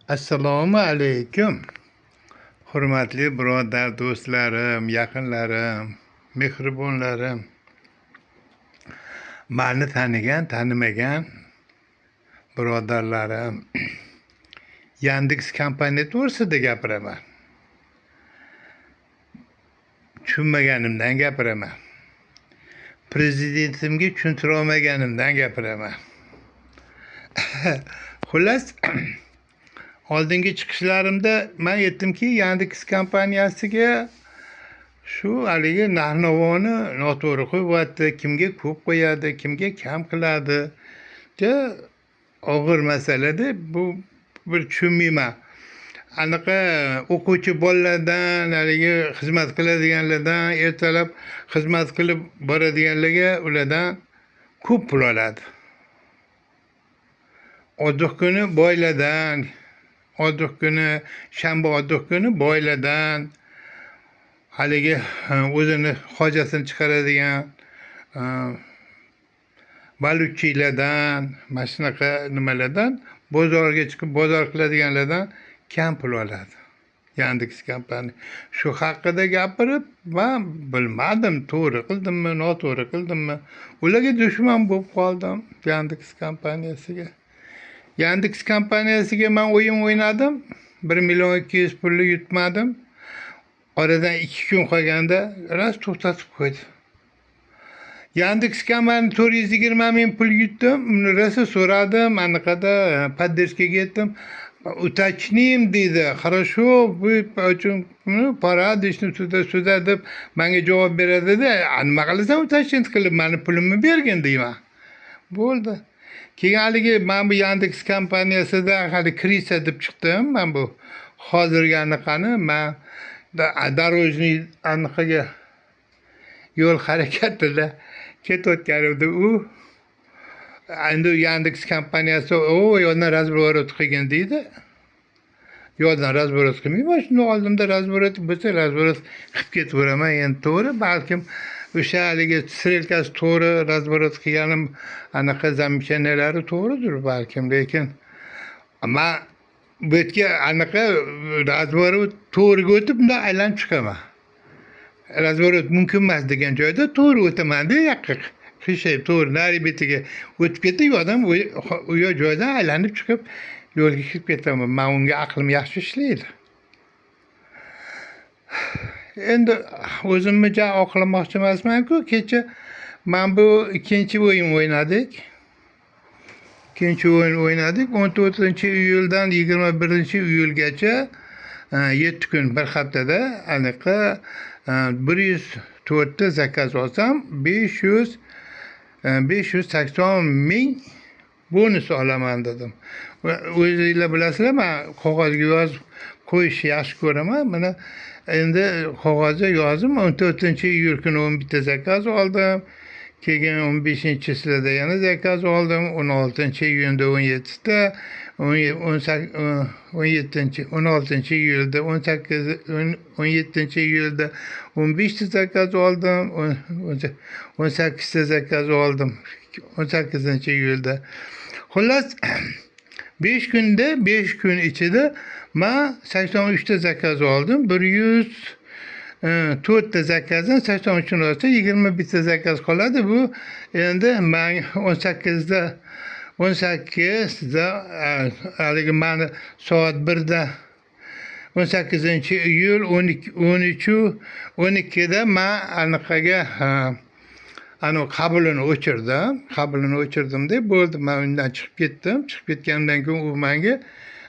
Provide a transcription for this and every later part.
Assalomu alaykum. Hurmatli birodar do'stlarim, yaqinlarim, mehribonlarim. Mani tanigan, tanimagan birodarlarim. Yandex kompaniya to'g'risida gapiraman. Tushunmaganimdan gapiraman. Prezidentimga tushuntira olmaganimdan gapiraman. Xullas, oldingi chiqishlarimda men aytdimki, Yandex kompaniyasiga shu haligi narx-navoni noto'g'ri qo'yyapti, kimga ko'p qo'yadi, kimga kam qiladi. Juda og'ir masalada, bu bir tushunmayman. Anaqa o'quvchi bolalardan, haligi xizmat qiladiganlardan, ertalab xizmat qilib boradiganlarga ulardan ko'p pul oladi. Oddiq kuni boylardan, oddiq kuni, shanba oddiq kuni boylardan, haligi o'zini hojatini chiqaradigan balukchilardan, mana shunaqa nimalardan, bozorga chiqib bozor qiladiganlardan kam pul oladi. Yandex kompaniya. Shu haqida gapirib, men bilmadim, to'g'ri qildimmi, noto'g'ri qildimmi. Ularga dushman bo'lib qoldim Yandex kompaniyasiga. Yandex kompaniyasiga men o'yin o'ynadim. 1 million 200 pulni yutmadim. Oradan 2 kun qolganda rost to'xtatib qo'ydi. Yandex kompaniyani 420 ming pul yutdim. Uni rosa so'radim, anaqada поддержка ga aytdim. Уточним deydi. Хорошо, вы очень, ну, порядочно сюда-сюда deb menga javob beradida, nima qilasan уточнить qilib, mani pulimni bergin deyman. Bo'ldi. Keyin haligi men bu Yandex kompaniyasida hali крыса deb chiqdim. Men bu hozirgi anaqani men дорожный anaqaga yo'l harakatida ketayotganimda u endi Yandex kompaniyasi o yo'ldan разворот qilgin deydi. Yo'ldan разворот qilmayman, shuni oldimda разворот bo'lsa разворот qilib ketaveraman. Endi to'g'ri, balkim o'sha haligi strelkasi to'g'ri разворот qilganim anaqa замечания lari to'g'ridir balkim, lekin man bu yerga anaqa разворот to'g'riga o'tib bundoq aylanib chiqaman. Разворот mumkin emas degan joyda to'g'ri o'taman-da, yoqqa qiyshayib to'g'ri nari betiga o'tib ketib, u odam u joydan aylanib chiqib yo'lga kirib ketaman. Man unga aqlim yaxshi ishlaydi. Endi o'zimni ja oqlamoqchi emasman-ku, kecha man bu ikkinchi o'yin o'ynadik. Ikkinchi o'yin o'ynadik. 14-iyuldan 21-iyulgacha 7 kun bir haftada anaqa 104 ta zakaz olsam 580 ming bonus olaman dedim. O'zinglar bilasizlar, men qog'ozga yozib qo'yishni yaxshi ko'raman. Mana endi qog'ozga yozdim. 14-iyul kuni 11 ta zakaz oldim. Keyin 15-chisida yana zakaz oldim. 16-iyunda 17 ta, 16-iyulda 18, 17-iyulda 15 ta zakaz oldim. 18 ta zakaz oldim. 18-iyulda. Xullas 5 kunda, 5 kun ichida men 83 ta zakaz oldim. 104 ta zakazdan 83 ni olsa 21 ta zakaz qoladi. Bu endi men 18da haligi mani soat 1da 18-iyul 12, 13 12da men anaqaga anavi qabulini o'chirdim. Qabulini o'chirdim deb bo'ldi. Men undan chiqib ketdim. Chiqib ketganimdan keyin u menga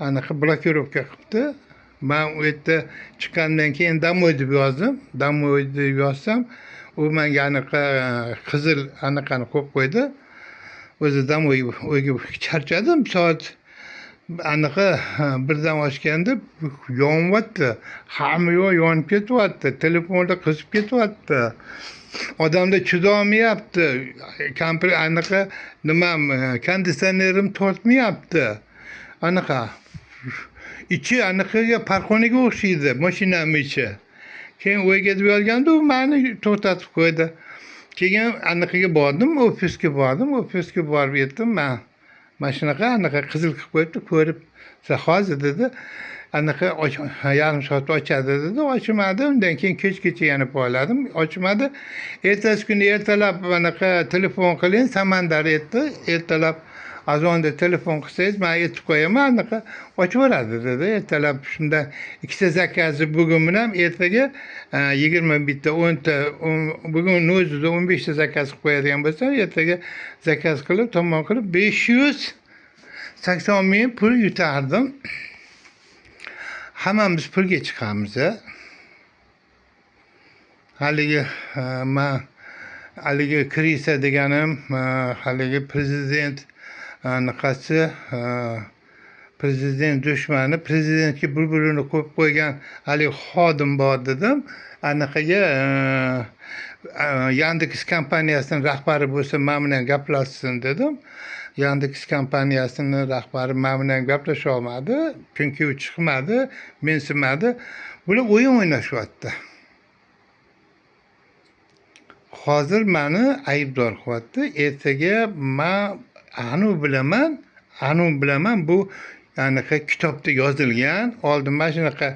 anaqa blokirovka qilibdi. Men u yerda chiqqandan keyin домой deb yozdim. Домой deb yozsam, u menga anaqa qizil anaqani qo'yib qo'ydi. O'zi домой uyga charchadim. Soat anaqa birdan oshganda yonyapti. Hamma yoq yonib ketyapti. Telefonda qizib ketyapti. Odamlar chidolmayapti. Kampir anaqa nimam konditsionerim tortmayapti. Anaqa ichi anaqaga parxonaga o'xshaydi mashinamni ichi. Keyin uyga deb yozganda u meni to'xtatib qo'ydi. Keyin anaqaga bordim, ofisga bordim. Ofisga borib aytdim, men mana shunaqa anaqa qizil qilib qo'yibdi, ko'rib Hozir dedi, anaqa yarim soatda ochadi dedi, ochmadi. Undan keyin kechgacha yana poyladim, ochmadi. Ertasi kuni ertalab anaqa telefon qiling, Samandar aytdi, ertalab azonda telefon qilsangiz man aytib qo'yaman, anaqa ochib yuboradi dedi. Ertalab shunda 2ta zakazi bugun bilan ertaga 21ta, 10ta, bugun o'zida 15ta zakaz qilib qo'yadigan bo'lsam, ertaga zakaz qilib tamom qilib 580 ming pul yutardim. Hammamiz pulga chiqamiz. Haligi man haligi крыса deganim, haligi prezident anaqasi, prezident dushmani, prezidentga bir-birini qo'yib qo'ygan haligi xodim bor dedim. Anaqaga Yandex kompaniyasining rahbari bo'lsa man bilan gaplashsin dedim. Yandex kompaniyasining rahbari man bilan gaplasha olmadi, chunki u chiqmadi, mensimadi. Bular o'yin o'ynashyapti. Hozir mani aybdor qilyapti. Ertaga man aniq bilaman, aniq bilaman, bu anaqa kitobda yozilgan. Oldin mana shunaqa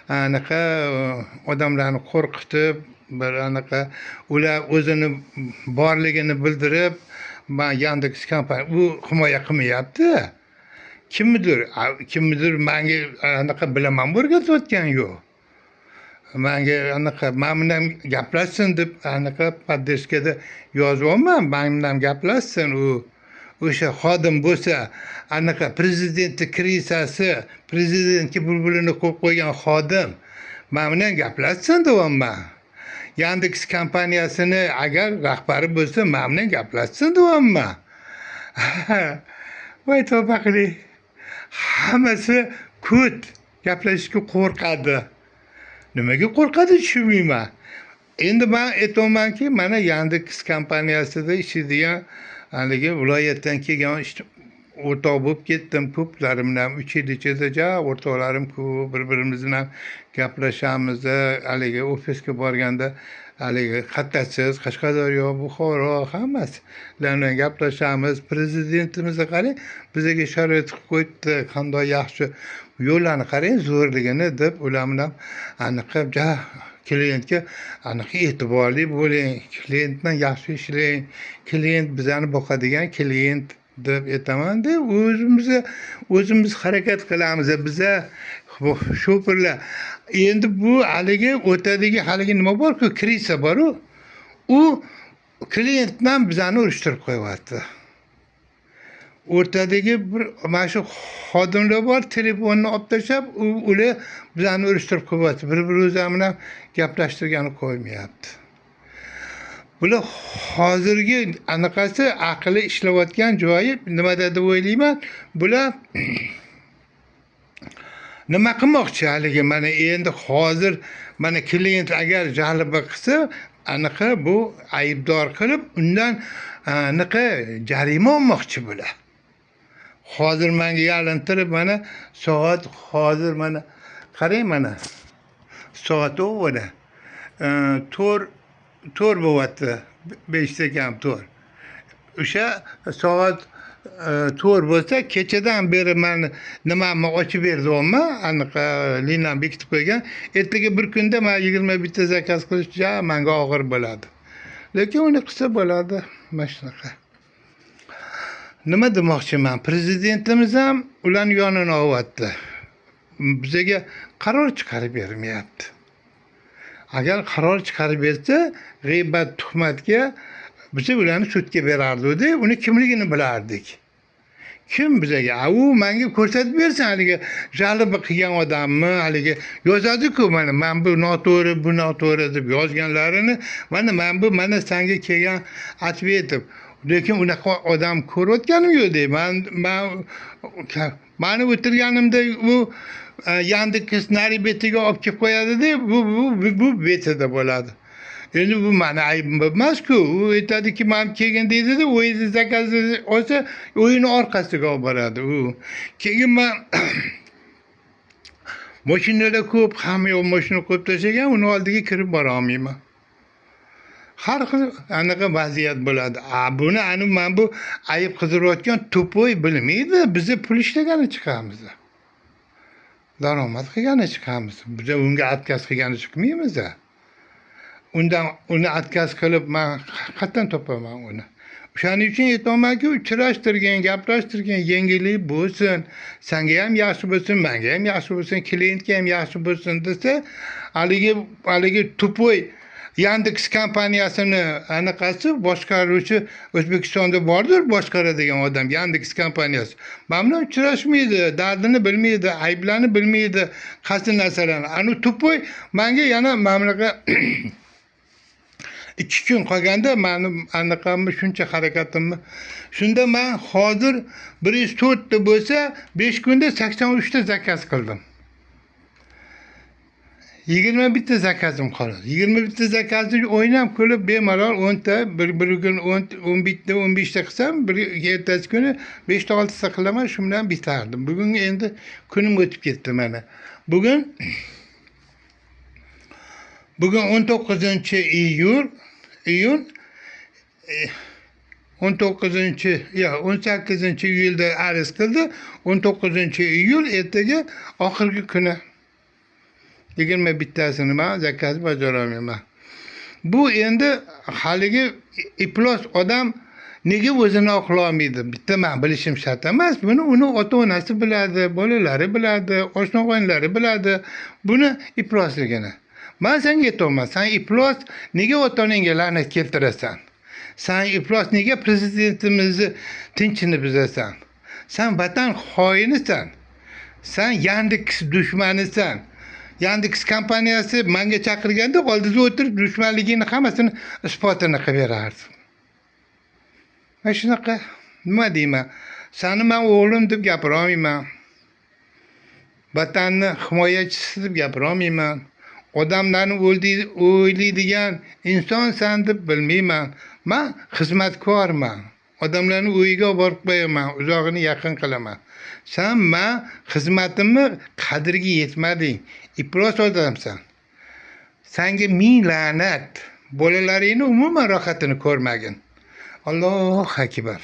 anaqa odamlarni qo'rqitib, bir anaqa ular o'zini borligini bildirib, man Yandex kompaniya u himoya qilmayapti. Kimnidir, kimnidir menga anaqa bilaman o'rgatayotgan yo'q. Menga anaqa man bilan gaplashsin deb anaqa поддержкада yozyapman, man bilan gaplashsin u. O'sha xodim bo'lsa, anaqa prezidentni крыса si, prezidentga bulbulini qo'yib qo'ygan xodim man bilan gaplashsin deyapman. Yandex kompaniyasini agar rahbari bo'lsa, man bilan gaplashsin deyapman. Voy tavba qiling. Hammasi ko't, gaplashishga qo'rqadi. Nimaga qo'rqadi tushunmayman. Endi man aytyapmanki, mana Yandex kompaniyasida ishlaydigan haligi viloyatdan kelgan o'rtoq bo'lib ketdim ko'plari bilan. 3 yil ichida ja o'rtoqlarim ko'p, bir-birimiz bilan gaplashamiz. Haligi ofisga borganda haligi qayerdasiz, Qashqadaryo, Buxoro, hammasi bilan gaplashamiz. Prezidentimizni qarang, bizga sharoit qilib qo'yibdi, qanday yaxshi yo'llarni qarang zo'rligini deb ular bilan anaqa ja klientga anaqa e'tiborli bo'ling, klient bilan yaxshi ishlang, klient bizani boqadigan klient deb aytaman-da, o'zimiz harakat qilamiz, biza shofirlar. Endi bu haligi o'tadagi haligi nima bor-ku, крыса bor-u, u klient bilan bizani urushtirib qo'yyapti. O'rtadagi bir mana shu xodimlar bor, telefonni olib tashlab, ular bizani urushtirib qo'yyapti. Bir-birimiz bilan gaplashtirgani qo'ymayapti. Bular hozirgi anaqasi aqli ishlayotgan joyi nimada deb o'ylayman. Bular nima qilmoqchi haligi mana endi hozir mana klient agar жалоба qilsa, anaqa bu aybdor qilib, undan anaqa jarima olmoqchi bular. Hozir menga yalintirib mana soat hozir mana qarang mana soat mana 4 bo'lyapti, 5ta kam 4. O'sha soat 4 bo'lsa, kechadan beri mani nimamni ochib berdi, anaqa liniyani bekitib qo'ygan. Ertaga bir kunda man 21ta zakaz qilish ja menga og'ir bo'ladi. Lekin uni qilsa bo'ladi, mana shunaqa. Nima demoqchiman? Prezidentimiz ham ularni yonini olyapti. Bizga qaror chiqarib bermayapti. Agar qaror chiqarib bersa, g'iybat, tuhmatga biz ularni sudga berardik, uni kimligini bilardik. Kim bizga? U menga ko'rsatib bersin haligi жалоба qilgan odamni, haligi yozadi-ku mana men bu noto'g'ri, bu noto'g'ri deb yozganlarini, mana men bu mana senga kelgan ответ. Lekin unaqa odam ko'rayotganim yo'q deyman. Mani o'tirganimda u Yandex nari betiga olib kelib qo'yadi-da, bu betida bo'ladi. Endi bu mani aybim emas-ku. U aytadiki, men kelgin deydi-da, o'zi zakaz olsa, o'yini orqasiga olib boradi u. Keyin men mashinalar ko'p, hamma yoq mashina qo'yib tashlagan, uni oldiga kirib bora olmayman. Har xil anaqa vaziyat bo'ladi. Buni ani men bu ayib qidirayotgan тупой bilmaydi, bizni pul ishlagani chiqamiz. Daromad qilgani chiqamiz. Biz unga отказ qilgani chiqmaymiz. Undan uni отказ qilib man qayerdan topaman uni? O'shaning uchun aytyapmanki, uchrashtirgin, gaplashtirgin, yengillik bo'lsin, sanga ham yaxshi bo'lsin, manga ham yaxshi bo'lsin, klientga ham yaxshi bo'lsin desa, haligi тупой Yandex kompaniyasini anaqasi boshqaruvchi O'zbekistonda bordir, boshqaradigan odam Yandex kompaniyasi. Mana bilan uchrashmaydi, dardini bilmaydi, ayblarni bilmaydi, qaysi narsalarni. Ani тупой manga yana mana bunaqa 2 kun qolganda mani anaqamni shuncha harakatimni, shunda man hozir 104 ta bo'lsa, 5 kunda 83 ta заказ qildim. 21 ta заказ im qoldi. 21 ta заказ ni o'ynab kulib bemalol 10 ta bir kun 10 11 ta 15 ta qilsam, bir ertasi kuni 5 ta 6 ta qilaman, shu bilan bitardim. Bugun endi kunim o'tib ketdi mana. Bugun 19 iyul, iyun 19 yo 18 iyulda ariz qildi. 19 iyul ertaga oxirgi kuni. 21tasini man заказ bajarolmayman. Bu endi haligi iflos odam nega o'zini oqlolmaydi? Bitta man bilishim shart emas. Buni uni ota-onasi biladi, bolalari biladi, oshna-og'aynilari biladi. Buni iflosligini. Man senga aytyapman, sen iflos nega ota-onangga la'nat keltirasan? Sen iflos nega prezidentimizni tinchini buzasan? Sen vatan xoinisan. Sen Yandex dushmanisan. Yandex kompaniyasi menga chaqirganda oldida o'tirib dushmanligini hammasini isbotini qilib berardim. Mana shunaqa, nima deyman? Seni man o'g'lim deb gapira olmayman. Vatanni himoyachisi deb gapira olmayman. Odamlarni o'ylaydigan insonsan deb bilmayman. Man xizmatkorman. Odamlarni uyiga olib borib qo'yaman, uzog'ini yaqin qilaman. Sen man xizmatimni qadriga yetmading. Iflos odamsan. Senga ming la'nat. Bolalaringni umuman rohatini ko'rmagin. Allohu akbar.